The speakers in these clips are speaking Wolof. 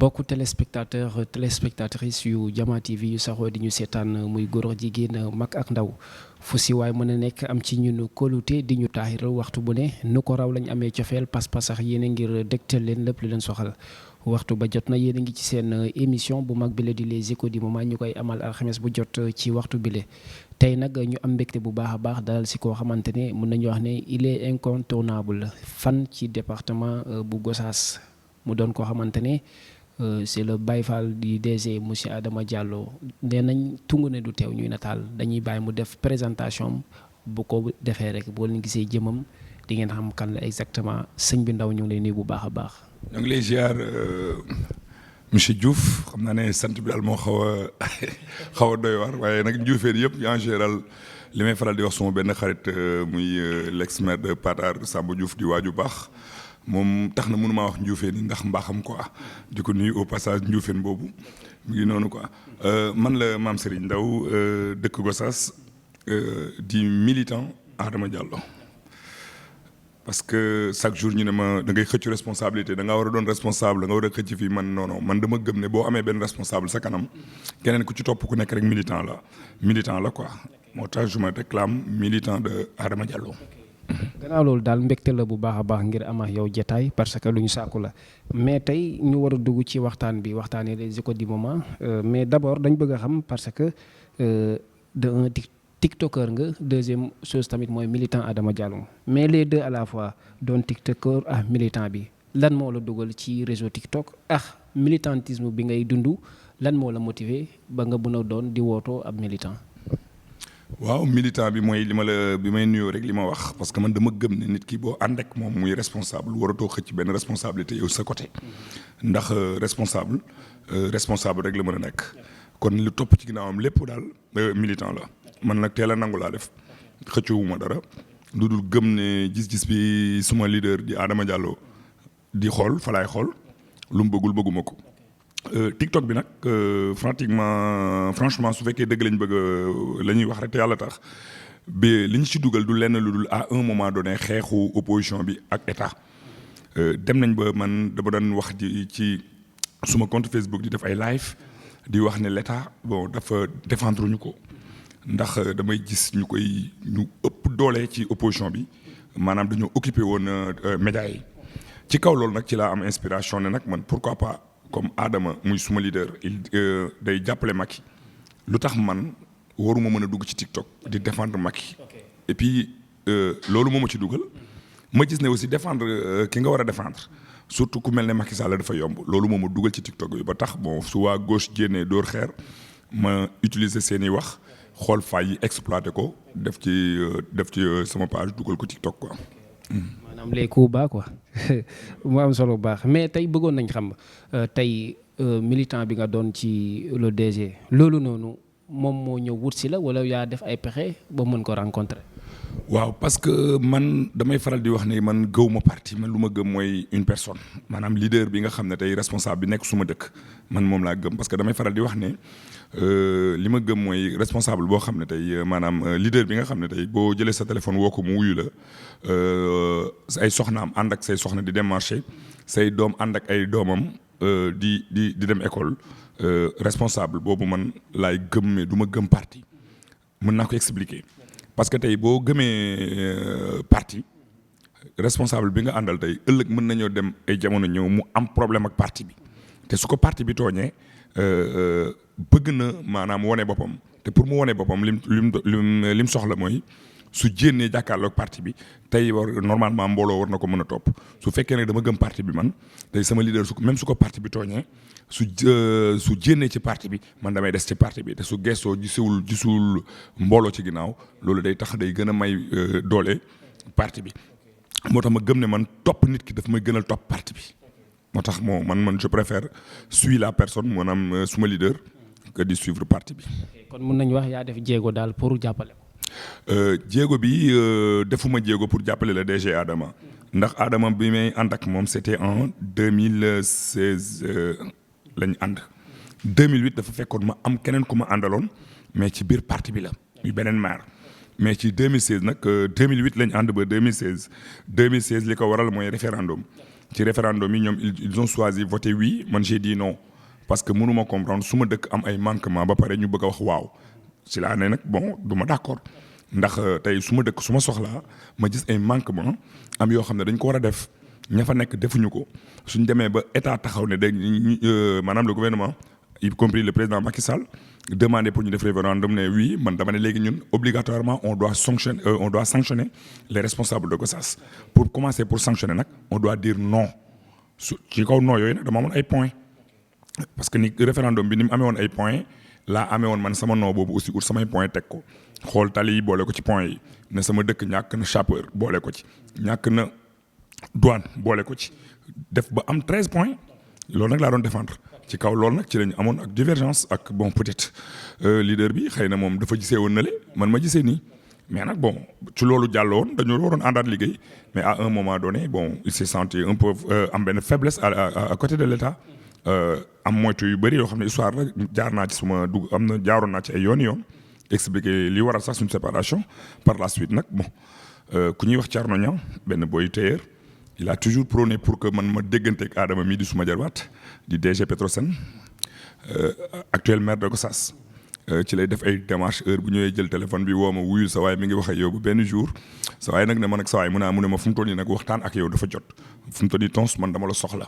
mbokku téléspectatrices yu Jama TV yu saxoo di ñu seetaan muy góor jigéen mag ak ndaw fu si waay mën a nekk am ci ñun kóolute di ñu taaxiral waxtu bu ne nu ko raw lañ amee cofeel pas-pas ak yéen a ngir dégtal leen lépp lu leen soxal waxtu ba jot na yéen a ngi ci seen émission bu mag bile di les échos du moment ñu koy amal alxames bu jot ci waxtu bile. tey nag ñu am mbégte bu baax a baax dalal si koo xamante ne mën nañu wax ne il est incontournable fan ci département bu Gossas mu doon koo xamante ne c'est le Baye Fall du DG monsieur Adama Diallo nee nañ tungu ne du teew ñuy nataal dañuy bàyyi mu def présentation bu ko defee rek boo leen gisee jëmam di ngeen xam kan la exactement sëñ bi ndaw ñu ngi lay nuyu bu baax a baax. ñu ngi lay ziar monsieur Diouf xam naa ne sant bi daal moo xaw a doy waar waaye nag Diouféen yëpp en général li may faral di wax suma benn xarit muy l'ex maire de Patar Samba Diouf di waaju baax. moom tax na mënumaa wax Ndiouféen ndax mbaaxam quoi di ko nuyu au passage Ndiouféen boobu mu ngi noonu quoi man la Mame Serigne Ndao dëkk Gossas di militant Adama Diallo parce que chaque jour ñu ne ma da ngay xëcc responsabilité da nga war a doon responsable da nga war a xëcc fii man non man dama gëm ne boo amee benn responsable sa kanam keneen ku ci topp ku nekk rek militant la quoi moo tax je me réclame militant de Adama Diallo. gannaaw loolu daal mbégte la bu baax a baax ngir am ak yow jataay parce que lu ñu sàkku la mais tey ñu war a dugg ci waxtaan bi waxtaanee les échos du moment mais d'abord dañ bëgg a xam parce que de un tiktoker nga deuxième chose tamit mooy militant Adama Diallo mais les deux à la fois doon tiktoker ak militant bi lan moo la dugal ci réseau TikTok ak militantisme bi ngay dund lan moo la motiver ba nga mën a doon di wootoo ab militant. waaw militant bi mooy bi may nuyoo rek li ma wax parce que man dama gëm ne nit ki boo ànd ak moom muy responsable waratoo xëcc benn responsabilité yow sa côté ndax responsable rek la mën a nekk kon lu topp ci ginnaawam lépp daal militant la man nag teel a nangu laa def xëccowuma dara lu dul gëm ne gis-gis bi suma leader di Adama Diallo di xool fa laay xool lu mu bëgguma ko. TikTok bi nag franchement su fekkee dëgg lañ bëgg la ñuy wax rek te yàlla tax bi li ñu ci dugal du lenn lu dul à un moment donné xeexu opposition bi ak état dem nañ ba man dama doon wax ci suma compte Facebook di def ay live di wax ne l'état bon dafa défendre ñu ko ndax damay gis ñu ëpp doole ci opposition bi maanaam dañoo occupé woon médias yi ci kaw loolu nag ci laa am inspiration ne nag man pourquoi pas. comme Adama muy suma leader day jàppale Macky lu tax man waruma mën a dugg ci TikTok di défendre Macky et puis loolu moo ma ci dugal ma gis ne aussi défendre ki nga war a défendre surtout ku mel ne Macky Sall dafa yomb loolu moo ma dugal ci TikTok bi ba tax bon su waa gauche jénnee dóor xeer ma utiliser seen i wax xool fay yi exploité ko def ci sama page dugal ko TikTok quoi. maanaam les coups bas quoi mu am solo bu baax mais tey bëggoon nañ xam tey militant bi nga doon ci le DG loolu noonu moom moo ñëw wut si la wala yaa def ay pexe ba mën ko rencontrer. waaw parce que man damay faral di wax ne man gëwuma parti man lu ma gëm mooy une personne maanaam leader bi nga xam ne tey responsable bi nekk suma dëkk man moom laa gëm parce que damay faral di wax ne li ma gëm mooy responsable boo xam ne tey maanaam leader bi nga xam ne tey boo jëlee sa téléphone woo ko mu wuyu la ay soxnaam ànd ak say soxna di dem marché say doom ànd ak ay doomam di dem école responsable boobu man laay gëm mais du ma gëm parti mën naa ko expliquer. parce que tey boo gëmee parti responsable bi nga àndal tey ëllëg mën nañoo dem ay jamono ñëw mu am problème ak parti bi te su ko parti bi tooñee bëgg na maanaam wone boppam te pour mu wone boppam lim soxla mooy su jénnee jàkkaarloog parti bi tey normalement mbooloo war na ko mën a topp su fekkee ne dama gëm parti bi man tey sama leader su ko parti bi tooñee su jénnee ci parti bi man damay des ci parti bi te su gestoo gisul mbooloo ci ginnaaw loolu day tax day gën a may doole parti bi moo tax ma gëm ne man topp nit ki daf may gënal topp parti bi moo tax man je préfère suivre la personne maanaam suma leader que di suivre parti bi. kon mën nañu wax yaa def jéego daal pour jàppale ko. jéego bi defuma jéego pour jàppale la DG Adama ndax Adama bi may ànd ak moom c'était en 2016 lañ ànd 2008 dafa fekkoon ma am keneen ku ma àndaloon mais ci biir parti bi la muy beneen maire mais ci 2016 nag 2008 lañ ànd ba 2016 li ko waral mooy référendum ci référendum yi ñoom ils ont choisi voter oui man j'ai dit non parce que mënuma comprendre su ma dëkk am ay manquement ba pare ñu bëgg a wax waaw ci laa ne nag bon du ma d'accord ndax tey su ma dëkk su ma soxlaa ma gis ay manquement am yoo xam ne dañ ko war a def ña fa nekk defuñu ko suñ demee ba état taxaw ne day maanaam le gouvernement y compris le président Macky Sall demander pour ñu def référendum ne oui man dama ne léegi ñun obligatoirement on doit sanctionner les responsables de Gossas pour commencer pour sanctionner nag on doit dire non ci kaw non yooyu nag dama amoon ay points parce que ni référendum bi ni mu amee woon ay points laa amee woon man sama non boobu aussi ut samay points teg ko xool tali yi boole ko ci points yi ne sama dëkk ñàkk na chauffeur boole ko ci ñàkk na douane boole ko ci def ba am 13 points loolu nag laa doon défendre ci kaw loolu nag ci lañu amoon ak divergence ak bon peut-être leader bi xëy na moom dafa gisee woon na le man ma gisee nii mais nag bon ci loolu jàlloon dañu waroon àndaat liggéey mais à un moment donné bon il s'est senti un peu am benn faiblesse à côté de l'État am moytu yu bëri yoo xam ne histoire la jaar naa ci suma dugg am na jaaroon naa ci ay yoon expliquer li waral sax suñu séparation par la suite nag bon ku ñuy wax Thierno Niang benn boy tailleur il a toujours prôné pour que man ma dégganteeg Adama mii di suma jarbaat di DG Petrosen actuel maire de Gossas ci lay def ay démarches heure bu ñëwee jël téléphone bi woo ma wuyul sa waay mi ngi wax ak yow bu benn jour sa waay nag ne man ak sa waay mu ne ma fu mu toll nii nag waxtaan ak yow dafa jot fu mu toll nii tons man dama la soxla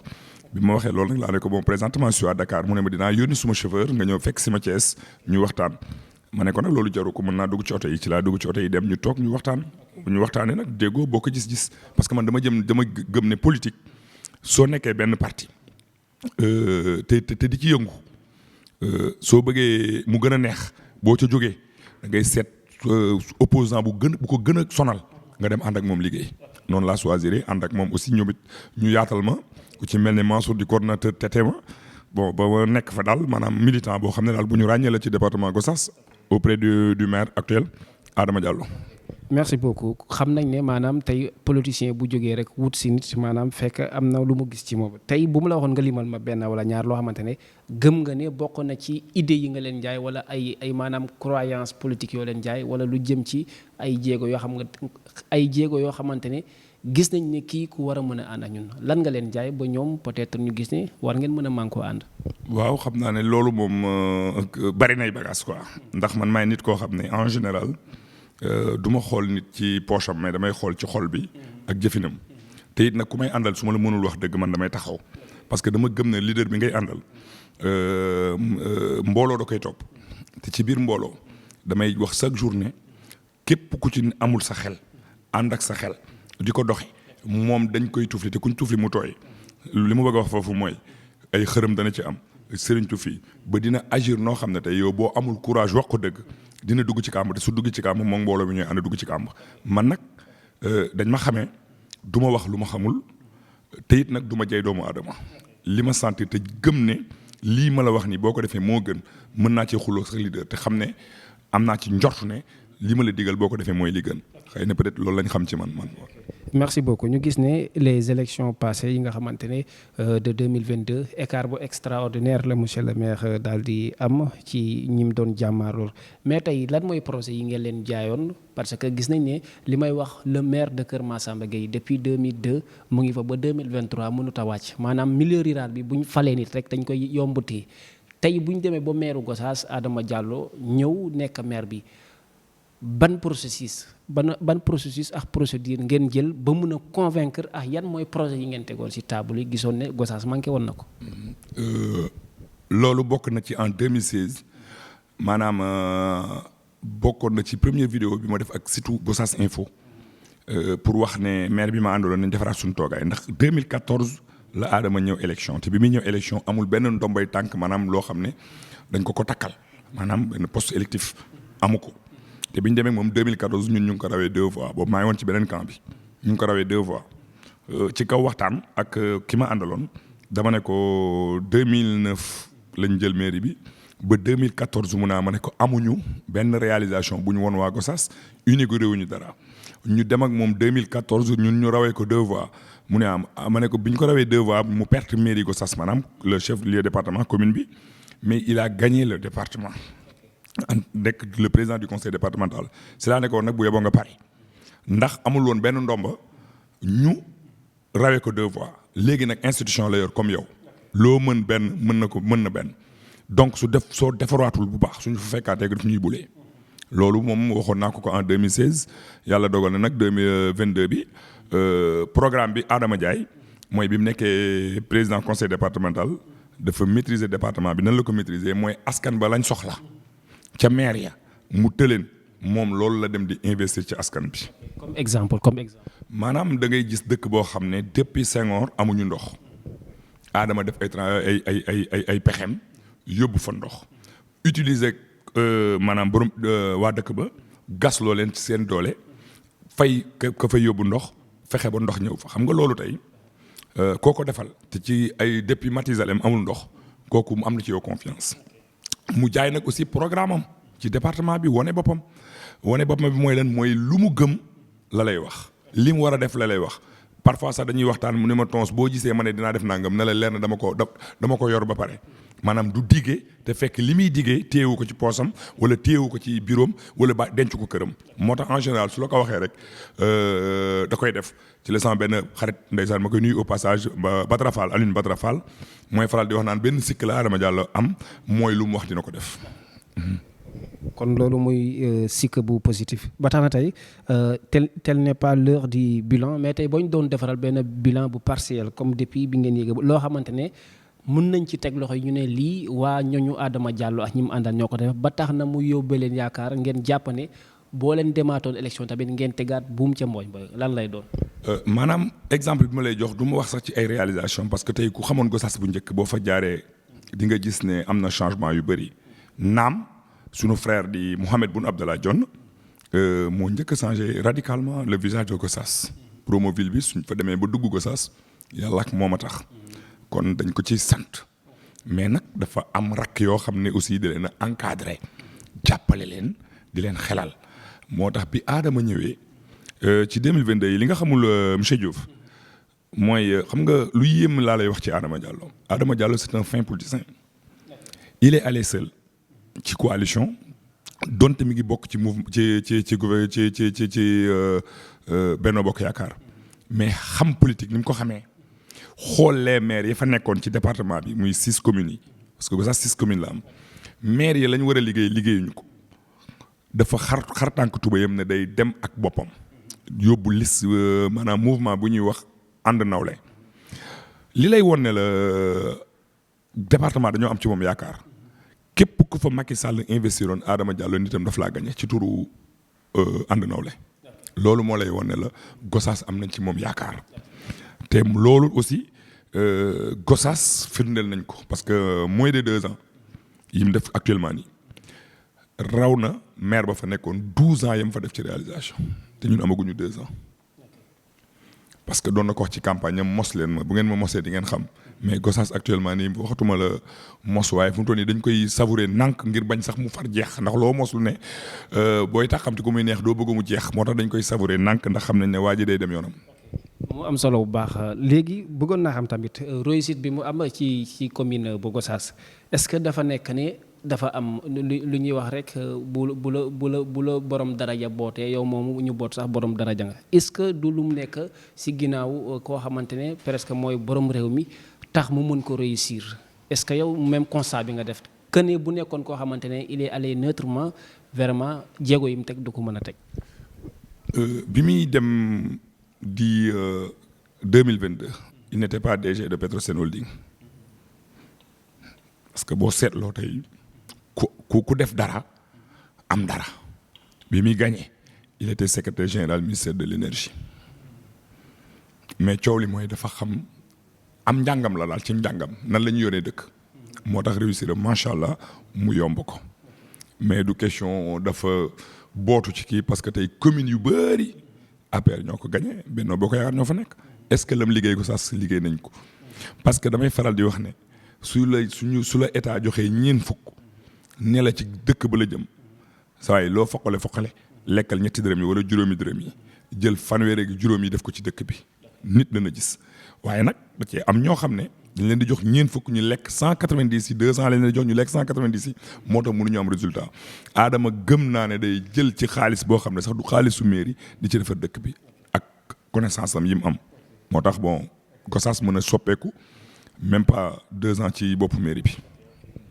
bi ma waxee loolu nag laa ne ko bon présentement je suis à Dakar mu ne ma dinaa yónni suma chauffeur nga ñëw fekk si ma Thiès ñu waxtaan ma ne ko nag loolu jaru ko mën naa dugg ci oto yi ci laa dugg ci oto yi dem ñu toog ñu waxtaan ñu waxtaanee nag déggoo boo ko gis-gis parce que man dama gëm ne politique soo nekkee benn parti te di ci yëngu soo bëggee mu gën a neex boo ca jógee da ngay seet opposant bu ko gën a sonal nga dem ànd ak moom liggéey noonu laa choisir ànd ak moom aussi ñoom it ñu yaatal ma ku ci mel ne Mansour di coordonnateur tete ma bon ba ma nekk fa daal maanaam militant boo xam ne daal bu ñu ràññee la ci département Gossas auprès du maire actuel Adama Diallo. merci beaucoup xam nañ ne maanaam tey politicien bu jógee rek wut si nit maanaam fekk am na lu mu gis ci moom tey bu mu la waxoon nga limal ma benn wala ñaar loo xamante ne gëm nga ne bokk na ci idée yi nga leen jaay wala ay maanaam croyance politique yoo leen jaay wala lu jëm ci ay jéego yoo xamante ne gis nañ ne kii ku war a mën a ànd ak ñun lan nga leen jaay ba ñoom peut-être ñu gis ne war ngeen mën a mànkoo ànd. waaw xam naa ne loolu moom bari nay bagage quoi ndax man maay nit koo xam ne en général. du ma xool nit ci poche am mais damay xool ci xol bi ak jëfinam te it nag ku may àndal su ma la mënul wax dëgg man damay taxaw parce que dama gëm ne leader bi ngay àndal mbooloo da koy topp te ci biir mbooloo damay wax chaque journée képp ku ci amul sa xel ànd ak sa xel di ko doxi moom dañ koy tufli te kuñ tufli mu tooy li ma bëgg a wax foofu mooy ay xërëm dana ci am sëriñ tufi ba dina agir noo xam ne tey yow boo amul courage wax ko dëgg dina dugg ci kàmb te su dugg ci kàmb moom mbooloo bi ñooy ànd dugg ci kàmb man nag dañ ma xamee du ma wax lu ma xamul te it nag du ma jay doomu aadama li ma sentir te gëm ne lii ma la wax ni boo ko defee moo gën mën naa ci xuloo sa leader te xam ne am naa ci njort ne li ma la digal boo ko defee mooy li gën xëy na peut-être loolu lañ xam ci man. merci beaucoup ñu gis ne les élections passées yi nga xamante ne de 2022 écart bu extraordinaire la monsieur le maire daal di am ci ñim doon jàmmaarlool mais tey lan mooy projet yi ngeen leen jaayoon parce que gis nañ ne li may wax le maire de Kër Massamba Gueye depuis 2002 mu ngi fa ba 2023 mënut a wàcc maanaam milieu rural bi buñ falee nit rek dañ koy yombuti tey buñ demee ba maire Gossas Adama Diallo ñëw nekk maire bi. ban processus ak procédure ngeen jël ba mun a convaincre ak yan mooy projet yi ngeen tegoon ci table yi gisoon ne Gossas manqué woon na ko. loolu bokk na ci en 2016 maanaam bokkoon na ci première vidéo bi ma def ak surtout Gossas Info pour wax ne maire bi ma àndaloon nañ defaraat suñu toogaay ndax 2014 la Adama ñëw élection te bi muy ñëw élection amul benn ndombay tànk maanaam loo xam ne dañ ko takkal maanaam benn poste électif amu ko. te bi ñu demee moom 2014 ñun ñu ngi ko rawee 2 voix boobu maa ngi woon ci beneen camp bi ñu ngi ko rawee 2 voix ci kaw waxtaan ak ki ma àndaloon dama ne ko 2009 lañ jël mairie bi ba 2014 mu naa ma ne ko amuñu benn réalisation bu ñu woon waa Gossas inauguré wuñu dara ñu dem ak moom 2014 ñun ñu rawee ko 2 voix mu ne ma ne ko bi ñu ko rawee 2 voix mu perte mairie Gossas maanaam le chef lieu département commune bi mais il a gagné le département. nekk le président du conseil départemental c'est laa nekkoon nag bu yeboo nga pare ndax amul woon benn ndomba ñu rawee ko 2 voix léegi nag institution la yor comme yow loo mën benn mën na benn donc soo defaraatul bu baax suñu fa fekkaatee daf ñuy bulee loolu moom waxoon naa ko en 2016 yàlla dogal na nag 2022 bi programme bi Adama Ndiaye mooy bi mu nekkee président conseil départemental dafa maîtriser département bi nan la ko maîtriser mooy askan ba lañ soxla ca maire ya mu tëleen moom loolu la dem di investir ci askan bi. comme exemple. maanaam da ngay gis dëkk boo xam ne depuis Senghor amuñu ndox Adama def ay pexem yóbbu fa ndox utiliser maanaam borom waa dëkk ba gas loo leen ci seen doole fay ka fay yóbbu ndox fexe ba ndox ñëw fa xam nga loolu tey kooko defal te ci ay depuis Matizalem amul ndox kooku mu am na ci yow confiance mu jaay nag aussi programme am ci département bi wane boppam bi mooy lan mooy lu mu gëm la lay wax li mu war a def la lay wax parfois sax dañuy waxtaan mu ne ma tons boo gisee ma ne dinaa def nangam ne la leer na dama ko yor ba pare maanaam du diggee te fekk li muy diggee téyewu ko ci poosam wala téyewu ko ci bureau wala ba denc ko këram moo tax en général su la ko waxee rek da koy def ci la sama benn xarit ndeysaan ma koy nuyu au passage Badara Fall Aline Badara Fall mooy faral di wax naan benn sikk la Adama Diallo am mooy lu mu wax dina ko def. kon loolu muy sikk bu positif ba tax na tey tel n'est pas l'heure du bilan mais tey boo ñu doon defaral benn bilan bu partiel comme depuis bi ngeen yéege loo xamante ne mën nañ ci teg loxo yi ñu ne lii waa ñooñu Adama Diallo ak ñi mu àndal ñoo ko def ba tax na mu yóbbee leen yaakaar ngeen jàpp ne boo leen demaatoon élection tamit ngeen tegaat buum ca mbooñ ba lan lay doon. maanaam exemple bi ma lay jox du ma wax sax ci ay réalisation parce que tey ku xamoon Gossas bu njëkk boo fa jaaree di nga gis ne am na changement yu bëri naam. Sunu frère di Mohamed Boun Abdallah Dionne moo njëkk a changé radicalement le visage de Gossas Promoville bi suñ fa demee ba dugg Gossas yàlla ak moom a tax kon dañ ko ci sant mais nag dafa am rakk yoo xam ne aussi di leen a encadré jàppale leen di leen xelal moo tax bi Adama ñëwee ci 2022 yi li nga xamul monsieur Diouf mooy xam nga lu yéem laa lay wax ci Adama Diallo. Adama Diallo c'est un fin politicien il est allé seul. ci coalition donte mi ngi bokk ci mouvement ci Benno Bokk Yaakaar mais xam politique ni mu ko xamee xool les maires yi fa nekkoon ci département bi muy 6 communes yi parce que ba sax 6 communes la am maires yi la ñu war a liggéeyuñu ko dafa xar tànk tubayam ne day dem ak boppam yóbbu liste maanaam mouvement bu ñuy wax ànd nawle li lay won ne la département dañoo am ci moom yaakaar. képp ku fa Macky Sall investiroon Adama Diallo nitam daf laa gagné ci turu ànd nawle loolu moo lay wane la Gossas am nañ ci moom yaakaar te loolu aussi Gossas firndeel nañ ko parce que moins de 2 ans yi mu def actuellement nii raw na maire ba fa nekkoon 12 ans yam fa def ci réalisation te ñun amaguñu 2 ans parce que doon na ko wax ci campagne am mos leen ma bu ngeen ma mosee di ngeen xam. mais Gossas actuellement nii waxatuma la mos waaye fu mu toll nii dañ koy savourer nànk ngir bañ sax mu far jeex ndax loo mosul ne booy tax xam te ko muy neex doo bëgg mu jeex moo tax dañ koy savourer nànk ndax xam nañ ne waa ji day dem yoonam. mu am solo bu baax léegi bëggoon naa xam tamit réussite bi mu am ci commune bu Gossas est-ce que dafa nekk ne dafa am lu ñuy wax rek bu la borom daraja bootee yow moom ñu boot sax borom daraja nga est-ce que du lu mu nekk si ginnaaw koo xamante ne presque mooy borom réew mi. tax mu mën ko réussir est-ce que yow même constat bi nga def que ne bu nekkoon koo xamante ne il est allé neutrement vraiment jéego yi mu teg du ko mën a teg. bi muy dem di 2022 il n'était pas DG de Petrosen Holding parce que boo seetloo tey ku def dara am dara bi muy gagné il était secrétaire général ministère de l'énergie mais coow li mooy dafa xam. am njàngam la daal ci njàngam nan la ñu yoree dëkk moo tax réussir macha allah mu yomb ko mais du question dafa bootu ci kii parce que tey communes yu bëri APR ñoo ko gagné Benno Bokk Yaakaar ñoo fa nekk est-ce que lam liggéey ko sax liggéey nañ ko parce que damay faral di wax ne su la état joxee ñeen fukk ne la ci dëkk ba la jëm saa yi loo foqale lekkal 2 dërëm yi wala 5 dërëm yi jël fanweer ak juróom yi def ko ci dëkk bi nit dana gis. waaye nag da cee am ñoo xam ne dañ leen di jox ñeen fukk ñu lekk 190 yi 200 leen di jox ñu lekk 190 yi moo tax mënuñu am résultat Adama gëm naa ne day jël ci xaalis boo xam ne sax du xaalisu mairie di ci defar dëkk bi ak connaissance am yi mu am moo tax bon Gossas mën a soppeeku même pas 2 ans ci boppu mairie bi.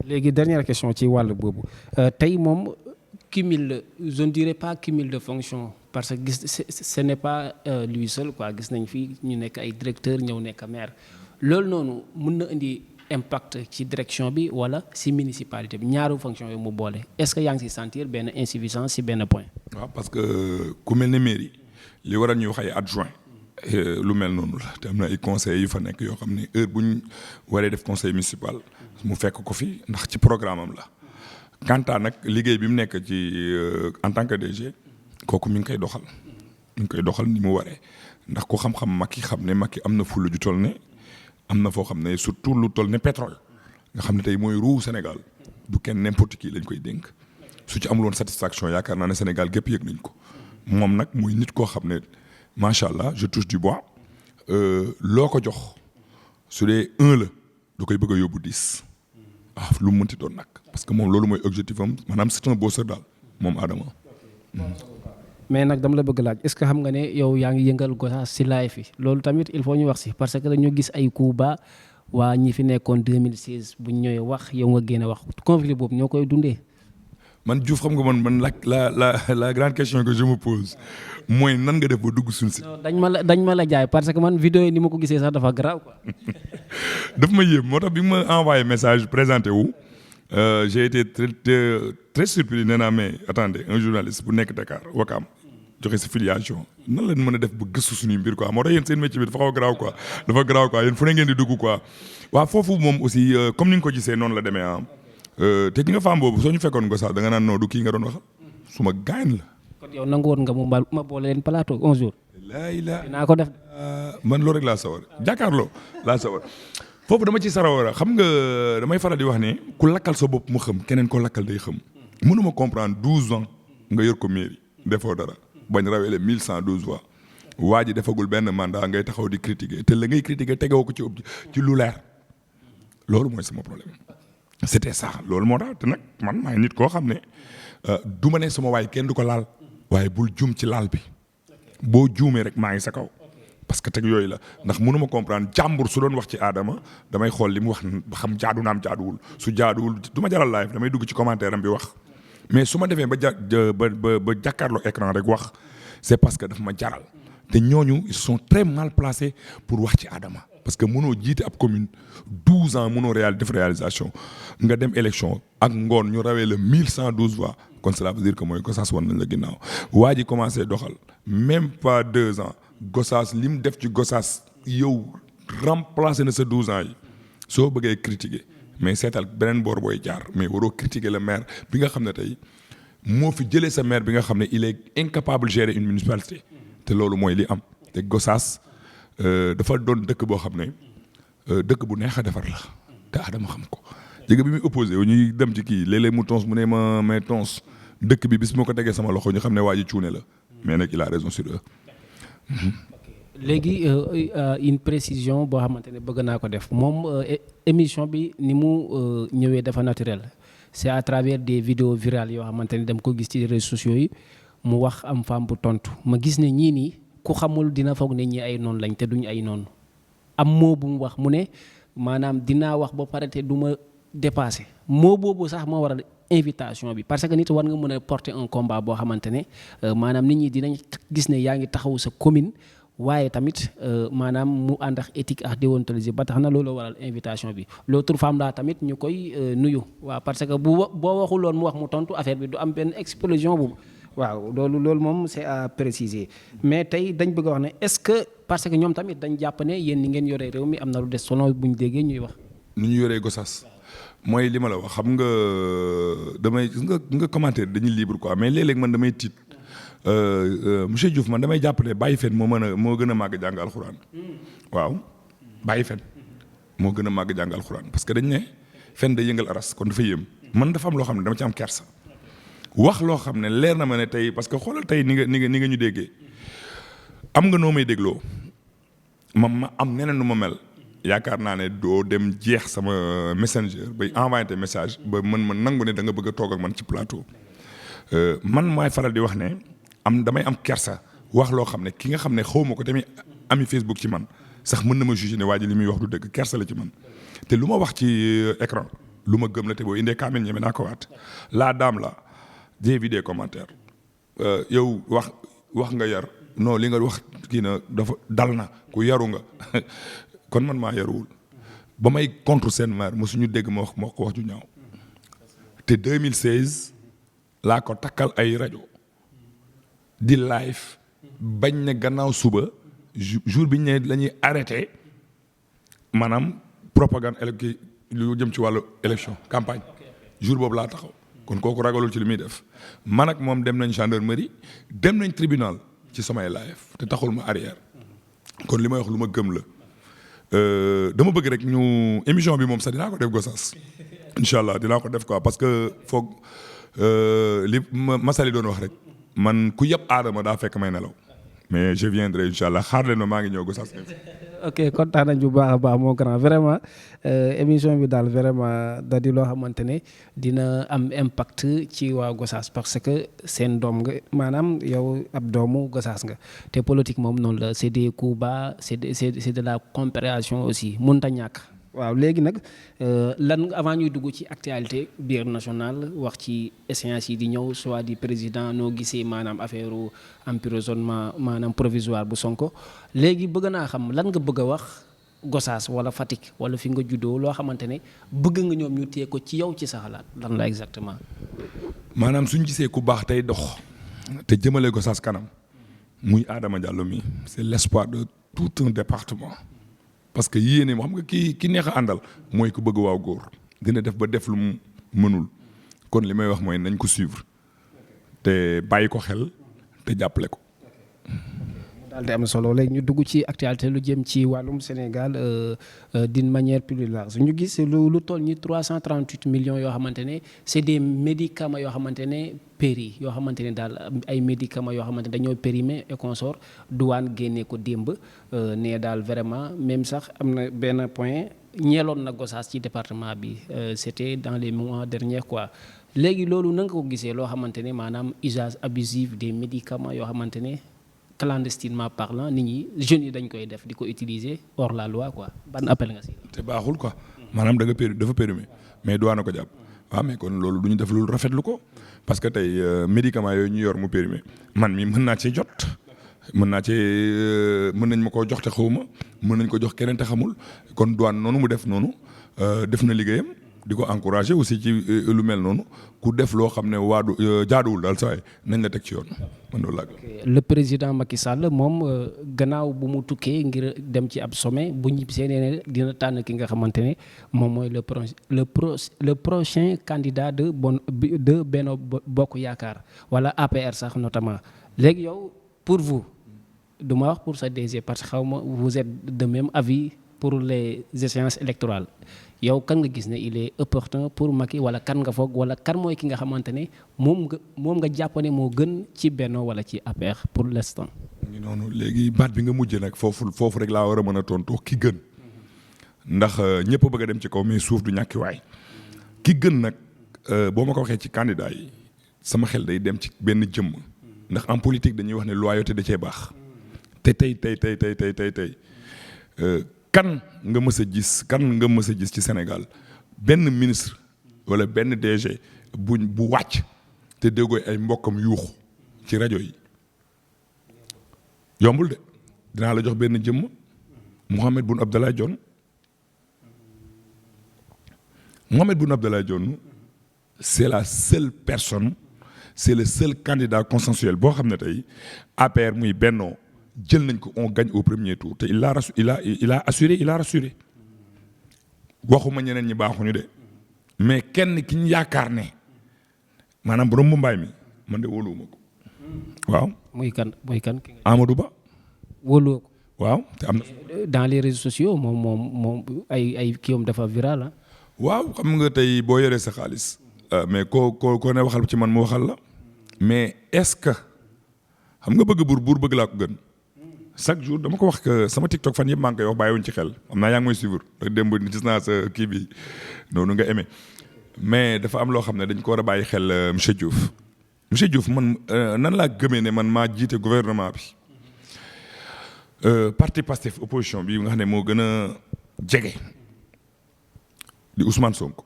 léegi dernière question ci wàll boobu tey moom cumul je ne dirais pas cumul de fonction parce que gis ce n'est pas lui seul quoi gis nañ fi ñu nekk ay directeur ñëw nekk maire loolu noonu mun na indi impact ci direction bi wala ci municipalité bi ñaaru fonction yooyu mu boole est-ce que yaa ngi ci sentir benn insuffisance ci benn point. waaw parce que ku mel ne mairie li waral ñuy wax ay adjoint lu mel noonu la te am na ay conseils yu fa nekk yoo xam ne heure bu ñu waree def conseil municipal mu fekk ko fi ndax ci programme am la. quant à nag liggéey bi mu nekk ci en tant que DG kooku mi ngi koy doxal ni mu waree ndax ku xam-xam Macky xam ne Macky am na fulla ju toll ne am na foo xam ne surtout lu toll ne pétrole nga xam ne tey mooy roue Sénégal du kenn n'importe qui lañ koy dénk su ci amuloon satisfaction yaakaar naa ne Sénégal gépp yëg nañ ko moom nag muy nit koo xam ne macha allah je touche du bois loo ko jox su dee 1 la du koy bëgg a yóbbu 10 lu mu mënti doon nag. parce que moom loolu mooy objectif am maanaam c'est un bosseur daal moom Adama. mais nag dama la bëgg laaj est-ce que xam nga ne yow yaa ngi yëngal Gossas ci live yi loolu tamit il faut ñu wax ci parce que dañoo gis ay coups bas waa ñi fi nekkoon 2016 bu ñu ñëwee wax yow nga génne wax conflit boobu ñoo koy dundee. man Diouf xam nga man la grande question que je me pose mooy nan nga def ba dugg suñu si. dañ ma la jaay parce que man vidéo yi ni ma ko gisee sax dafa grave quoi. daf ma yéem moo tax bi ma envoyé message présenté wu. J'ai été très surpris nee naa mais attendez un journaliste bu nekk Dakar Wakam joxe sa filiation nan la mën a def ba gëstu suñuy mbir quoi moo tax yéen seen métier bi dafa xaw a garaaw quoi yéen fu ne ngeen di dugg quoi. waaw foofu moom aussi comme ni nga ko gisee noonu la demee te ki nga femme boobu soo ñu fekkoon Gossas da nga naan non du kii nga doon waxal suma gaañ la. kon yow nangu woon nga ma boole leen plateau un jour. dinaa ko def. man loolu rek laa sawar jàkkaarloo laa sawar. foofu dama ci sarawara xam nga damay faral di wax ne ku lakkal sa bopp mu xam keneen ko lakkal day xam mënuma comprendre 12 ans nga yor ko mairie defoo dara bañ rawee le 1112 voix waa ji defagul benn mandat ngay taxaw di critiquer te la ngay critiquer tegewoo ko ci lu leer loolu mooy sama problème c'était ça loolu moo tax te nag man maay nit koo xam ne du ma ne sama waay kenn du ko laal waaye bul juum ci laal bi boo juumee rek maa ngi sa kaw parce que teg yooyu la ndax mënuma comprendre jàmbur su doon wax ci Adama damay xool li mu wax ba xam jaadu naam jaaduwul su jaaduwul du ma jaral live damay dugg ci commentaire am bi wax mais su ma defee ba jàkkaarloo écran rek wax c'est parce que daf ma jaral te ñooñu ils sont très mal placés pour wax ci Adama parce que mënoo jiite ab commune 12 ans mënoo def réalisation nga dem élection ak ngoon ñu rawee le 1112 voix kon cela veut dire que mooy Gossas wan nañ la ginnaaw waa ji commencé doxal même pas 2 ans Gossas li mu def ci Gossas yow remplacé na sa 12 ans yi soo bëggee critiquer mais seetal beneen boor booy jaar mais waroo critiquer le maire bi nga xam ne tey moo fi jëlee sa maire bi nga xam ne il est incapable de gérer une municipalité te loolu mooy li am te Gossas dafa doon dëkk boo xam ne dëkk bu neex a defar la te Adama xam ko jege bi muy opposé wu ñuy dem ci kii léeg-léeg mu tons mu ne ma mais tons dëkk bi bis moo ko tegee sama loxo ñu xam ne waa ji cuune la mais nag il a raison sur eux. léegi une précision boo xamante ne bëgg naa ko def moom émission bi ni mu ñëwee dafa naturel c'est à travers des vidéos virales yoo xamante ne dama ko gis ci réseaux sociaux yi mu wax am femme bu tontu ma gis ne ñii nii ku xamul dina foog ne ñi ay noonu lañ te duñ ay noonu am moo bu mu wax mu ne maanaam dinaa wax ba pare te du ma dépassé moo boobu sax moo waral invitation bi parce que nit war nga mën a porter un combat boo xamante ne maanaam nit ñi dinañ gis ne yaa ngi taxaw sa commune waaye tamit maanaam mu ànd ak éthique ak déontologie ba tax na loolu waral invitation bi l'autre femme là tamit ñu koy nuyu waaw parce que boo waxul woon mu wax mu tontu affaire bi du am benn explosion boobu waaw loolu moom c'est à préciser mais tey dañ bëgg a wax ne est-ce que parce que ñoom tamit dañ jàpp ne yéen ni ngeen yoree réew mi am na lu des selon bu ñu déggee ñuy wax. ni ñu yoree Gossas mooy li ma la wax xam nga damay nga commentaire dañuy libre quoi mais léeg-léeg man damay tiit monsieur Diouf man damay jàpp ne bàyyi fen moo gën a màgg jàng alxuraan waaw bàyyi fen moo gën a màgg jàng alxuraan parce que dañ ne fen day yëngal aras kon dafa yéem man dafa am loo xam ne dama ci am kersa wax loo xam ne leer na ma ne tey parce que xoolal tey ni nga ñu déggee am nga noo may dégloo ma am neneen nu ma mel yaakaar naa ne doo dem jeex sama messenger bay envoyé te message ba ma nangu ne da nga bëgg a toog ak man ci plateau man maay faral di wax ne damay am kersa wax loo xam ne ki nga xam ne xaw ma ko tamit ami Facebook ci man sax mën na ma juger ne waa ji li muy wax du dëgg kersa la ci man te lu ma wax ci écran lu ma gëm la te boo indee kaamil ñeme naa ko waat la dame la j'ai vu des commentaires yow wax nga yar non li nga wax kii na dafa dal na ku yaru nga kon man maa yaruwul ba may contre seen maire mosuñu dégg ma wax ko wax ju ñaaw te 2016 laa ko takkal ay rajo di live bañ ne gannaaw suba jour bi ñu ne la ñuy arrêté maanaam propagande lu jëm ci wàllu élection campagne jour boobu laa taxaw kon kooku ragalul ci li muy def man ak moom dem nañ gendarmerie dem nañ tribunal ci samay live te taxul ma arrière kon li may wax lu ma gëm la dama bëgg rek ñu émission bi moom sax dinaa ko def Gossas incha allah dinaa ko def quoi parce que foog li Massaly doon wax rek man ku yëpp aadama daa fekk may nelaw mais je viendrai incha allah xaar leen ma maa ngi ñëw Gossas. ok kontaan nañ bu baax a baax mon grand vraiment émission bi daal vraiment da di loo xamante ne dina am impact ci waa Gossas parce que seen doom nga maanaam yow ab doomu Gossas nga te politique moom noonu la c'est des coups bas c'est de la compréhension aussi mënut a ñàkk. waaw léegi nag lan avant ñuy dugg ci actualité biir nationale wax ci échéance yi di ñëw soit di président noo gisee maanaam affaire emprisonnement maanaam provisoire bu Sonko léegi bëgg naa xam lan nga bëgg a wax Gossas wala Fatick wala fi nga juddoo loo xamante ne bëgg nga ñoom ñu téye ko ci yow ci sa xalaat lan la exactement. maanaam suñ gisee ku baax tey dox te jëmale Gossas kanam muy Adama Diallo mi c'est l'espoir de tout un département. parce que yéene moo xam nga ki neex a àndal mooy ku bëgg waaw góor dina def ba def lu mu mënul kon li may wax mooy nañ ko suivre te bàyyi ko xel te jàppale ko. daal di am solo léegi ñu dugg ci actualité lu jëm ci wàllum Sénégal d'une manière plus large ñu gis lu toll ni 338 millions yoo xamante ne c'est des médicaments yoo xamante ne péri yoo xamante ne daal ay médicaments yoo xamante ne dañoo périmé et consort douane génnee ko démb ne daal vraiment même sax am na benn point ñeeloon na Gossas ci département bi c'était dans les mois derniers quoi léegi loolu na nga ko gisee loo xamante ne maanaam usage abusif des médicaments yoo xamante ne clandestinement parlant nit ñi jeunes yi dañ koy def di ko utiliser hors la loi quoi ban appel nga si. te baaxul quoi maanaam da nga dafa périmé mais douane ko jàpp waaw mais kon loolu du ñu def lu rafetlu ko parce que tey médicaments yooyu ñu yor mu périmé man mi mën naa cee jot mën nañ ma koo jox te xawma mën nañ ko jox keneen te xamul kon douane noonu mu def noonu def na liggéeyam di ko encourager aussi ci lu mel noonu ku def loo xam ne jaaduwul daal saa yi nañ la teg ci yoon man loolu laa. le président Macky Sall moom gannaaw bu mu tukkee ngir dem ci ab sommet bu ñibbisee nee ne dina tànn ki nga xamante ne moom mooy le prochain candidat de Benno Bokk Yaakaar wala APR sax notamment léegi yow pour vous du ma wax pour sa DG parce que xaw ma vous êtes de même avis pour les échéances électorales yow kan nga gis ne il est opportun pour Macky wala kan nga foog wala kan mooy ki nga xamante ne moom nga jàpp ne moo gën ci Benno wala ci APR pour l'instant. ngi noonu léegi baat bi nga mujjee nag foofu rek laa war a mën a tontu ki gën ndax ñëpp bëgg a dem ci kaw mais suuf du ñàkki waay ki gën nag boo ma ko waxee ci candidat yi sama xel day dem ci benn jëmm ndax en politique dañuy wax ne loyauté da cee baax te tey kan nga mës a gis ci Sénégal benn ministre wala benn DG bu wàcc te déggooy ay mbokkam yuuxu ci rajo yi yombul de dinaa la jox benn jëmm Mohamed Boun Abdallah Dionne c'est la seule personne c'est le seul candidat consensuel boo xam ne tey APR muy Benno jël nañ ko on gagne au premier tour te il a rassuré waxuma ñeneen ñi baaxuñu de mais kenn ki ñu yaakaar ne maanaam borom Mumbaay mi man de wóoluwuma ko waaw. muy kan. Amadou Ba. wóoluwoo ko. waaw te am na. dans les réseaux sociaux moom ay kiiwam dafa viral ah. waaw xam nga tey boo yoree sa xaalis. mais koo ne waxal ci man mu waxal la. mais est-ce que xam nga bëgg buur bëgg laa ko gën. chaque jour dama ko wax que sama TikTok fan yëpp maa ngi koy wax bàyyiwuñ ci xel xam naa yaa ngi may suivre démb gis naa sa kii bi noonu nga aimé mais dafa am loo xam ne dañ ko war a bàyyi xel monsieur Diouf man nan laa gëmee ne man maa jiite gouvernement bi parti Pastef opposition bi nga xam ne moo gën a jege di Ousmane Sonko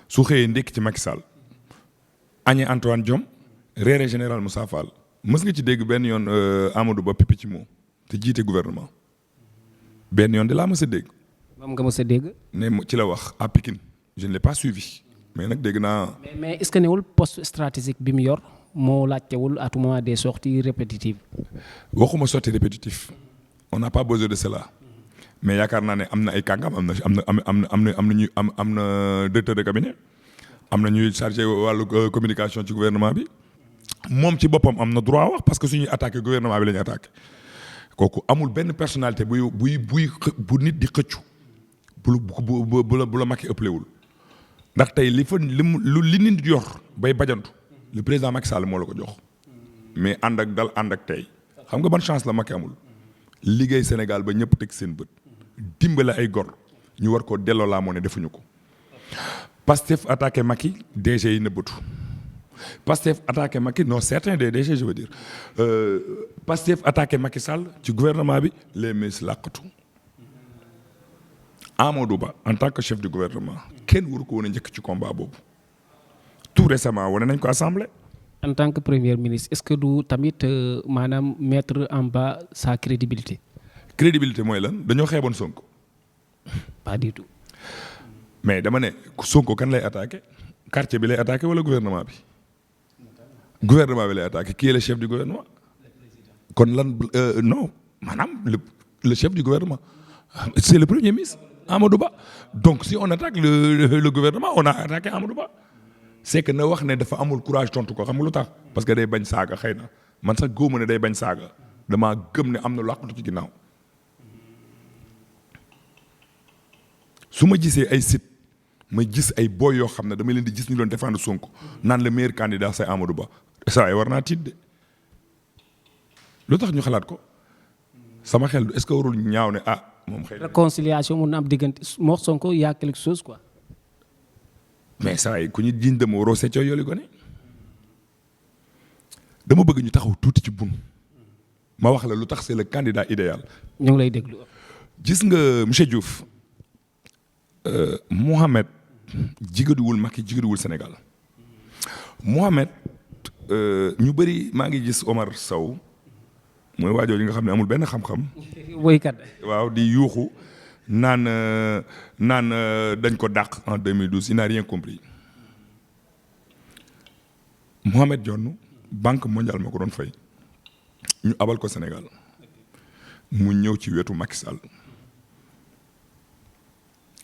su xëyee ndékki ci Macky Sall añee Antoine Diome reere général Moussa Fall mës nga ci dégg benn yoon Amadou Ba pipi ci moom te jiite gouvernement benn yoon de laa mës a dégg. moom nga mës a dégg. ne ci la wax à Pikine je ne l'ai pas suivi mais nag dégg naa. mais est-ce que newul poste stratégique bi mu yor moo laajtewul à tout moment des sorties répétitives. waxuma sortie répétitif on n'a pas besoin de cela mais yaakaar naa ne am na ay kàngam am na directeur de cabinet am na ñuy chargé wàllu communication ci gouvernement bi moom ci boppam am na droit wax parce que suñuy attaqué gouvernement bi la ñuy attaqué kooku amul benn personnalité bu nit di xëccu bu la Macky ëppalewul ndax tey li nit di yor bay bajantu le président Macky Sall moo la ko jox mais ànd ak dal ànd ak tey xam nga ban chance la Macky amul liggéey Sénégal ba ñëpp teg seen bët dimbale ay gor ñu war ko delloo laa moo ne defuñu ko Pastef attaqué Macky DG yi nëbbatu Pastef attaqué Macky non certains des DG je veux dire Pastef attaqué Macky Sall ci gouvernement bi les ministres làqatu Amadou Ba en tant que chef du gouvernement kenn waru ko woon a njëkk ci combat boobu tout récemment wane nañ ko assemblée. en tant que premier ministre est-ce que du tamit maanaam mettre en bas sa crédibilité. crédibilité mooy lan dañoo xeeboon Sonko. pas du tout. mais dama ne Sonko kan lay attaqué quartier bi lay attaqué wala gouvernement bi. gouvernement bi lay attaqué qui est le chef du gouvernement. kon lan non maanaam le chef du gouvernement c'est le premier ministre Amadou Ba donc si on attaque le gouvernement on a attaqué Amadou Ba. c'est que na wax ne dafa amul courage tontu ko xam nga lu tax parce que day bañ saaga xëy na man sax góob ne day bañ saaga damaa gëm ne am na làqatu ci ginnaaw su ma gisee ay site ma gis ay boy yoo xam ne dama leen di gis ñu doon défendre Sonko naan le meilleur candidat c'est Amadou Ba saa yi war naa tiit de lu tax ñu xalaat ko sama xel est-ce que warul ñaaw ne moom xëy na. réconciliation mun na am diggante moo Sonko y a quelque chose quoi. mais saa yi ku ñu jiñ dem waroo seccoo yooli ko ne dama bëgg ñu taxaw tuuti ci bun ma wax la lu tax c'est le candidat idéal. ñu ngi lay déglu. gis nga monsieur Diouf Mohamed jigadiwul Macky jigadiwul Sénégal Mohamed ñu bëri maa ngi gis Omar Sow mooy waajoo yi nga xam ne amul benn xam-xam. woykat. waaw di yuuxu. naan dañ ko dàq en 2012 il n'a rien compris Mohamed Dionne banque mondiale moo ko doon fay ñu abal ko Sénégal mu ñëw ci wetu Macky Sall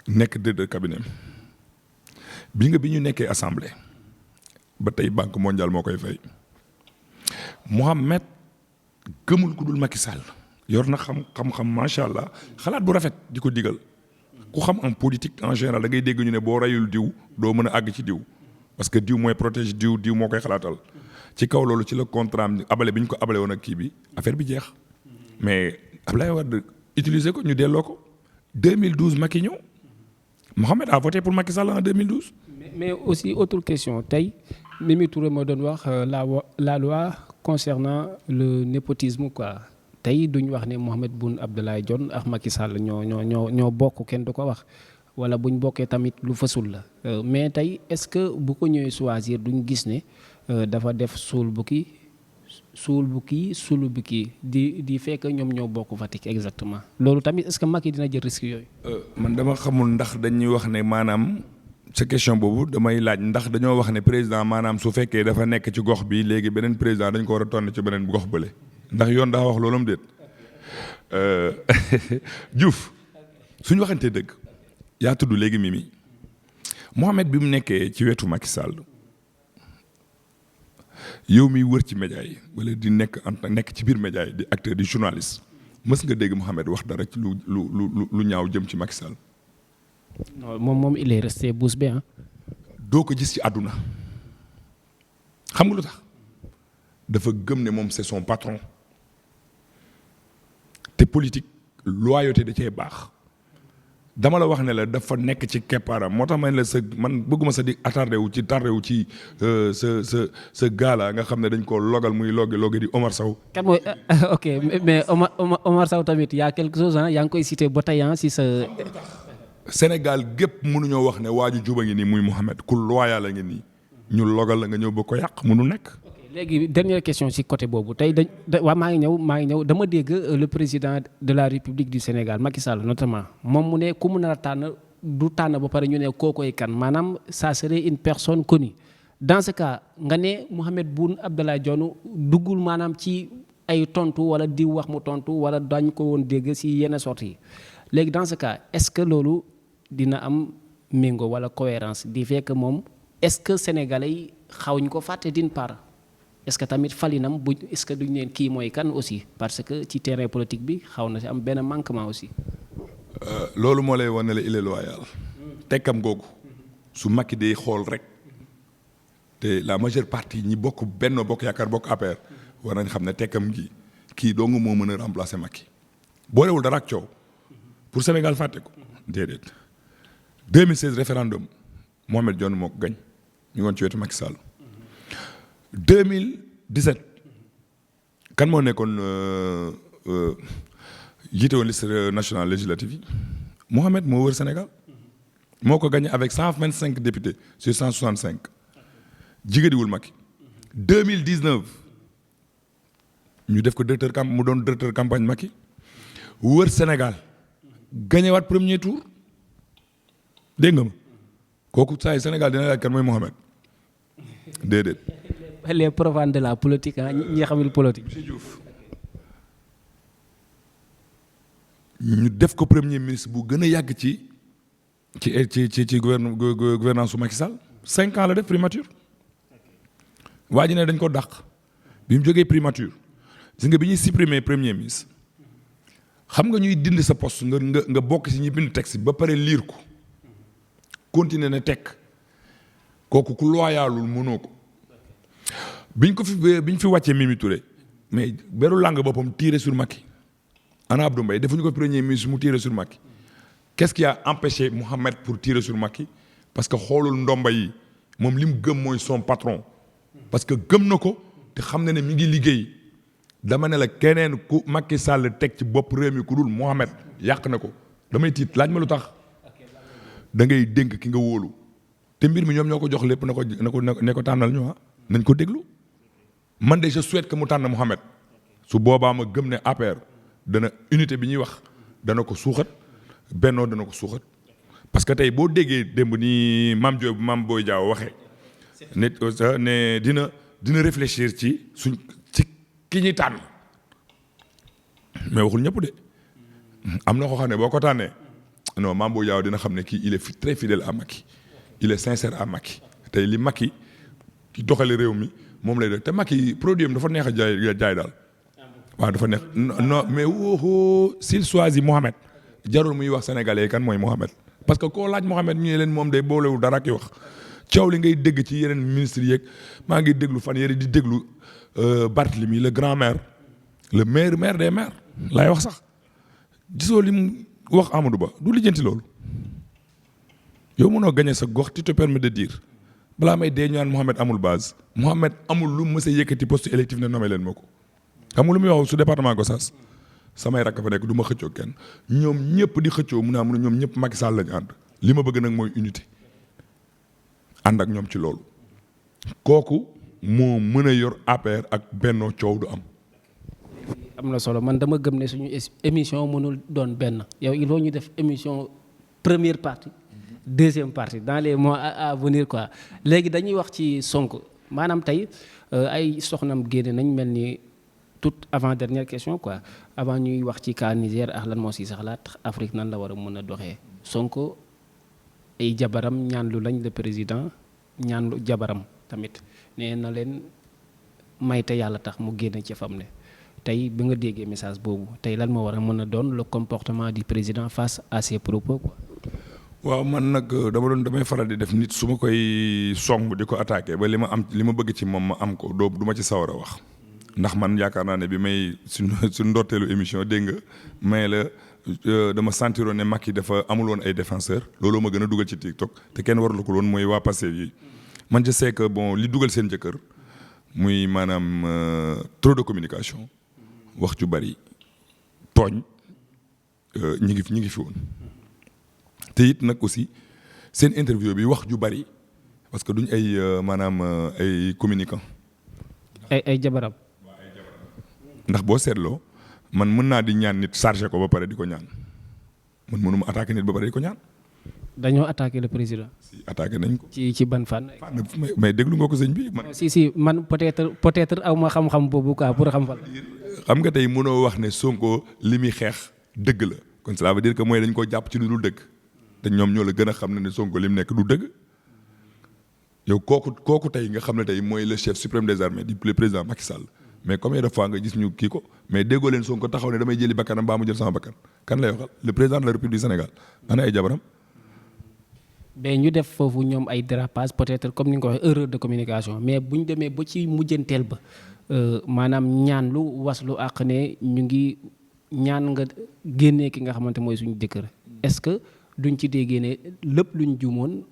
nekk directeur cabinet bi ñu nekkee assemblée ba tey banque mondiale moo koy fay Mohamed gëmul ku dul Macky Sall yor na xam-xam macha allah xalaat bu rafet di ko digal ku xam en politique en général da ngay dégg ñu ne boo rayul diw doo mën a àgg ci diw parce que diw mooy protège diw moo koy xalaatal ci kaw loolu ci la contrat am abale bi ñu ko abale woon ak kii bi affaire bi jeex mais Ablaye Wade utiliser ko ñu delloo ko 2012 Macky ñëw Mohamed a voté pour Macky Sall en 2012. mais aussi autre question tey Mimi Touré moo doon wax la loi concernant le népotisme quoi. tey duñ wax ne Mahammed Boun Abdallah Dionne ak Macky Sall ñoo bokk kenn du ko wax wala buñ bokkee tamit lu fësul la mais tey est-ce que bu ko ñëwee choisir duñ gis ne dafa def suul bu kii di fekk ñoom ñoo bokk Fatick exactement loolu tamit est-ce que Macky dina jël risque yooyu. man dama xamul ndax dañuy wax ne maanaam sa question boobu damay laaj ndax dañoo wax ne président maanaam su fekkee dafa nekk ci gox bi léegi beneen président dañ ko war a tonn ci beneen gox bële. ndax yoon daa wax loolu am déet Diouf suñu waxantee dëgg yaa tudd léegi Mimi Mohamed bi mu nekkee ci wetu Macky Sall yow miy wër ci média yi wala di nekk ci biir média yi di acteur di journaliste mës nga dégg Mohamed wax dara ci lu ñaaw jëm ci Macky Sall. non moom il est resté bouche bée doo ko gis ci àdduna xam nga lu tax dafa gëm ne moom c'est son patron. te politique loyauté da cee baax dama la wax ne la dafa nekk ci keppaaram moo tax man bëgguma sa di tardé wu ci sa gaala nga xam ne dañ koo logal muy loge di Omar Sow. kan mooy ok mais Omar Sow tamit y a quelque chose yaa ngi koy cité ba tey si sa. Sénégal gépp mënuñoo wax ne waaju juba ngi nii muy Mouhamed ku loyal la ngi nii ñu logal la nga ñëw ba ko yàq mënu nekk. léegi dernière question ci côté boobu tey waa maa ngi ñëw dama dégg le président de la République du Sénégal Macky Sall notamment moom mu ne ku mu nar a tànn du tànn ba pare ñu ne kookoy kan maanaam ça serait une personne connue dans ce cas nga ne Mahammed Boun Abdallah Dionne duggul maanaam ci ay tontu wala di wax mu tontu wala dañ ko woon dégg ci yenn sorte yi léegi dans ce cas est-ce que loolu dina am méngo wala cohérence di fekk moom est-ce que sénégalais yi xawuñ ko fàtte d'une part. est-ce que tamit falinam bu est-ce que duñ leen kii mooy kan aussi parce que ci terrain politique bi xaw na si am benn manquement aussi. loolu moo lay wane la il est loyal. tekkam googu su Macky day xool rek te la majeure partie ñi bokk Benno Bokk Yaakaar bokk APR war nañ xam ne tekkam gi kii dong moo mën a remplacer Macky. boolewul dara ak coow pour Sénégal fàtte ko déedéet 2016 référendum Mohamed Dionne moo ko gañ ñu ngoon ci wetu Macky Sall. 2017 kan moo nekkoon jiite woon liste nationale législative yi Mohamed moo wër Sénégal moo ko gagné avec 125 députés sur 165 jigéediwul Macky 2019 ñu def ko mu doon directeur campagne Macky wër Sénégal gagné waat premier tour dégg nga ma kooku saa yi Sénégal dina laaj kan mooy Mohamed déedéet. les profanes de la politique ñi xamul politique. monsieur Diouf ñu def ko premier ministre bu gën a yàgg ci gouvernance su Macky Sall 5 ans la def primature waa ji ne dañ ko dàq bi mu jógee primature gis nga bi ñuy supprimer premier ministre xam nga ñuy dindi sa poste nga bokk si ñi bind texte ba pare lire ko continuer na tekk kooku ku loyalul mënoo ko. biñ fi wàccee Mimi Touré mais beru langue boppam tiré sur Macky ana Abdou Mbaye defuñu ko premier ministre mu tiré sur Macky qu'est-ce qui a empêché Mohamed pour tirer sur Macky parce que xoolul ndomba yi moom li mu gëm mooy son patron parce que gëm na ko te xam na ne mi ngi liggéey dama ne la keneen ku Macky Sall teg ci bopp réew mi ku dul Mohamed yàq na ko damay tiit laaj ma lu tax da ngay dénk ki nga wóolu te mbir mi ñoom ñoo ko jox lépp ne ko tànnal ñu nañ ko déglu. man de je souhaite que mu tànn Mohamed su boobaa ma gëm ne APR dana unité bi ñuy wax dana ko suuxat bennoo dana ko suuxat parce que tey boo déggee démb ni Mame Boye Diao waxee ne dina réfléchir ci ki ñuy tànn mais waxul ñëpp de am na ko xam ne boo ko tànnee non Mame Boye Diao dina xam ne kii il est très fidèle à Macky il est sincère à Macky tey li Macky ci doxale réew mi moom lay def te Macky produit am dafa neex a jaay daal waaw dafa neex non mais s'il choisit Mohamed jarul muy wax sénégalais kan mooy Mohamed parce que koo laaj Mohamed ñu ne leen moom day boolewul dara ak wax coow li ngay dégg ci yeneen ministres yeeg maa ngi déglu fan yére di déglu Barthélemy le grand maire le meilleur maire des maires laay wax sax gisoo li mu wax Amadou Ba du lijjanti loolu yow mënoo gagné sa gox tu te permets de dire balaa may dee ñu naan Mohamed amul base Mohamed amul lu mës a yëkkati poste électif ne nommé leen moo ko xam nga lu muy wax su département Gossas samay rakk fa nekk du ma xëccoo kenn ñoom ñëpp di xëccoo mun naa mun ñoom ñëpp Macky Sall lañu ànd li ma bëgg nag mooy unité ànd ak ñoom ci loolu kooku moo mën a yor APR ak Benno coow du am. am na solo man dama gëm ne suñu émission mënul doon benn yow il faut ñu def émission première partie deuxième partie dans les mois à venir quoi léegi dañuy wax ci Sonko maanaam tey ay soxnam génne nañ mel ni toute avant dernière question quoi avant ñuy wax ci cas Niger ak lan moo si saxlaat Afrique nan la war a mën a doxee Sonko ay jabaram ñaan lu lañ le président ñaan lu jabaram tamit nee na leen may te yàlla tax mu génne ci fam ne tey bi nga déggee message boobu tey lan moo war a mën a doon le comportement du président face à ses propos quoi. waaw man nag damay faral di def nit su ma koy song di ko attaqué ba li ma bëgg ci moom ma am ko du ma ci sawar a wax ndax man yaakaar naa ne bi may suñ ndorteelu émission dégg nga may la dama sentiroon ne Macky dafa amul woon ay défenseurs looloo ma gën a dugal ci TikTok te kenn warlu ko woon mooy waa Pastef yi man je sais que bon li dugal seen jëkkër muy maanaam trop de communication wax ju bari tooñ ñi ngi fi woon te it nag aussi seen interview bi wax ju bari parce que duñ ay maanaam ay communicants. ay jabaram. ndax boo seetloo man mën naa di ñaan nit chargé ko ba pare di ko ñaan man mënuma attaqué nit ba pare di ko ñaan. dañoo attaqué le président. si attaqué nañ ko. ci ban fànn. mais déglu nga ko sëñ bi man. si man peut-être aw ma xam-xam boobu quoi pour xam fan. xam nga tey mënoo wax ne Sonko li muy xeex dëgg la kon cela veut dire que mooy dañ ko jàpp ci lu dul dëgg te ñoom ñoo la gën a xam ne Sonko li mu nekk du dëgg yow kooku tey nga xam ne tey mooy le chef suprême des armées di le président Macky Sall mais combien de fois nga gis ñu kii ko mais déggoo leen Sonko taxaw ne damay jëli bakkanam baa mu jël sama bakkan kan lay waxal le président de la République du Sénégal ana ay jabaram. mais ñu def foofu ñoom ay dérapage peut-être comme ni nga ko waxee erreur de communication mais bu ñu demee ba ci mujjanteel ba maanaam ñaan lu was lu àq ne ñu ngi ñaan nga génnee ki nga xamante mooy suñu jëkkër est-ce que duñ ci déggee ne lépp luñ juumoon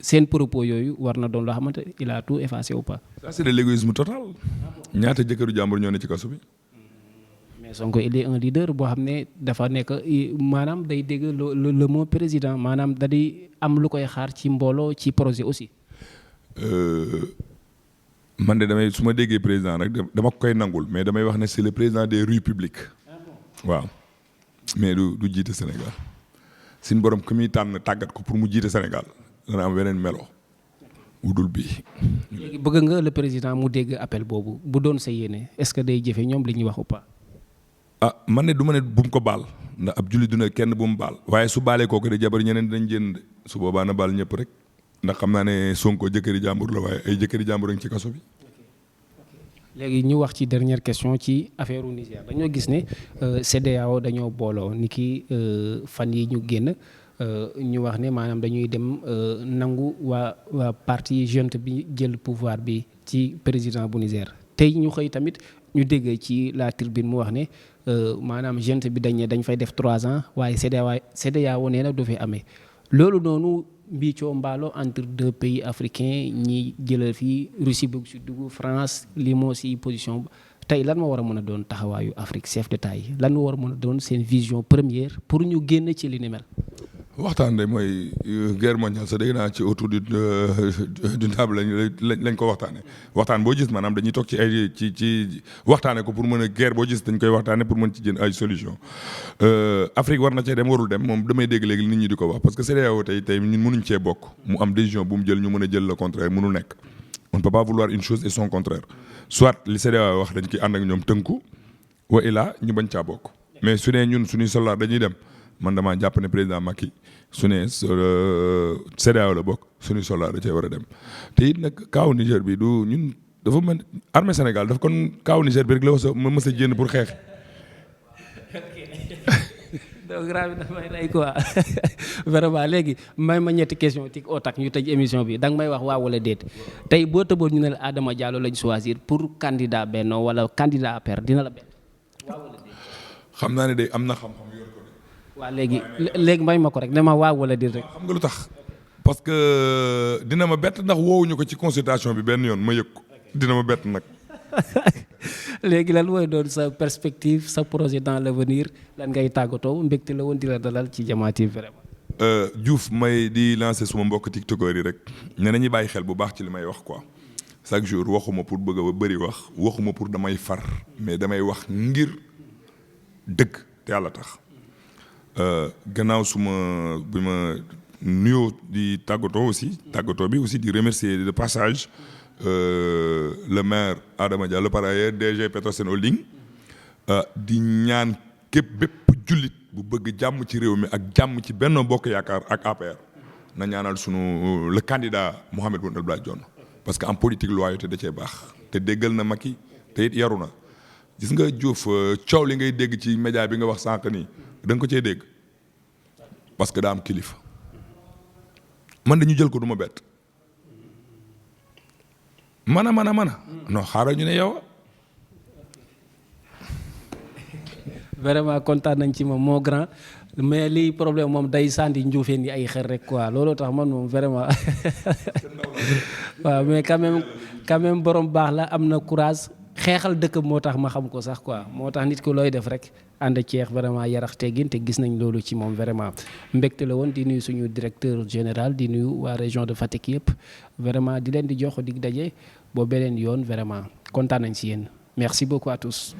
seen propos yooyu war na doon loo xamante il a tout effacé ou pas. ça c'est de l'égoïsme total ñaata jëkkëru jàmbur ñoo ne ci kaso bi. mais Sonko il est un leader boo xam ne dafa nekk maanaam day dégg le mot président maanaam da di am lu koy xaar ci mbooloo ci projet aussi. man de damay su ma déggee président rek dama koy nangul mais damay wax ne c'est le président des rues publiques waaw mais du jiite Sénégal suñ borom ku muy tànn tàggat ko pour mu jiite Sénégal dana am weneen melo wudul bii. léegi bëgg nga le président mu dégg appel boobu bu doon sa yéene est-ce que day jëfe ñoom li ñuy wax ou pas. man ne du ma ne bu mu ko baal ndax ab jullit du ne kenn bu mu baal waaye su baalee kooku de jabar ñeneen dinañ jënd su boobaa na baal ñëpp rek ndax xam naa ne Sonko jëkkëri jàmbur la waaye ay jëkkëri jàmbur a ngi ci kaso bi. léegi ñu wax ci dernière question ci affaire u Niger dañoo gis ne CEDEAO dañoo booloo ni ki fan yi ñu génn ñu wax ne maanaam dañuy dem nangu waa parti junte bi jël pouvoir bi ci président bu Niger tey ñu xëy tamit ñu dégg ci la tribune mu wax ne maanaam junte bi dañ fay def 3 ans waaye CEDEAO nee na du fi amee loolu noonu mbiicoo mbaalo entre 2 pays africains ñi jëlal fii Russie bëgg si dugg France lii moo si position tey lan moo war a mën a doon taxawaayu Afrique chef d'État yi lan moo war a mën a doon seen vision première pour ñu génn ci li ni mel. waxtaan de mooy guerre mondiale sax dégg naa ci autour d'une table lañ ko waxtaanee waxtaan boo gis maanaam dañuy toog ci ay ci waxtaanee ko pour mën a guerre boo gis dañ koy waxtaanee pour mën ci jënd ay solution Afrique war na cee dem warul dem moom damay dégg léegi nit ñi di ko wax parce que CEDEAO tey ñun mënuñ cee bokk mu am décision bu mu jël ñu mën a jël le contraire mënul nekk on ne peut pas vouloir une chose et son contraire soit li CEDEAO wax dañ koy ànd ak ñoom tënku wa illah ñu bañ caa bokk mais su dee ñun suñuy soldat dañuy dem. man damaa jàpp ne président Macky su ne CEDEAO la bokk suñuy soldat da cee war a dem te it nag kaaw Niger bi du ñun dafa mën armée Sénégal dafa kon kaaw Niger bi rek la mës a jénn pour xeex. donc grave damay rey quoi vraiment léegi may ma ñetti question tic au tac ñu tëj émission bi danga may wax waaw wala déet tey boo tëboon ñu ne la Adama Diallo lañ choisir pour candidat Benno wala candidat APR dina la bett waaw wala déet. xam naa ne day am na xam-xam. waaw léegi may ma ko rek dama waaw wala déet rek. xam nga lu tax parce que dina ma bett ndax woowuñu ko ci consultation bi benn yoon ma yëg ko dina ma bett nag. léegi lan mooy doon sa perspective sa projet dans l'avenir lan ngay tàggatoo mbégte la woon di la dalal ci Jama TV vraiment. Diouf may di lancer suma mbokk tiktokeur yi rek ne nañu bàyyi xel bu baax ci li may wax quoi chaque jour waxuma pour bëgg a bëri wax waxuma pour damay far mais damay wax ngir dëgg te yàlla tax. gannaaw suma bi ma nuyoo di tàggatoo bi aussi di remercier de passage le maire Adama Diallo par ailleurs DG Petrosen Holding di ñaan bépp jullit bu bëgg jàmm ci réew mi ak jàmm ci Benno Bokk Yaakaar ak APR na ñaanal sunu le candidat Mahammed Boun Abdallah Dionne parce que en politique loyauté da cee baax te déggal na Macky te it yaru na gis nga Diouf coow li ngay dégg ci média bi nga wax sànq nii da nga ko cee dégg parce que daa am kilifa man dañu jël ko du ma bett mana non xaaral ñu ne yow vraiment kontaan nañ ci moom moo grand mais lii problème moom day sànni njuufeen yi ay xel rek quoi looloo tax man moom vraiment waaw mais quand même borom baax la am na courage xeexal dëkk moo tax ma xam ko sax quoi moo tax nit ko looy def rek ànd ceex vraiment yarax teggin te gis nañ loolu ci moom vraiment mbégte la woon di nuyu suñu directeur général di nuyu waa région de Fatick yëpp vraiment di leen di jox dig daje boo beneen yoon vraiment kontaan nañ si yéen merci beaucoup à tous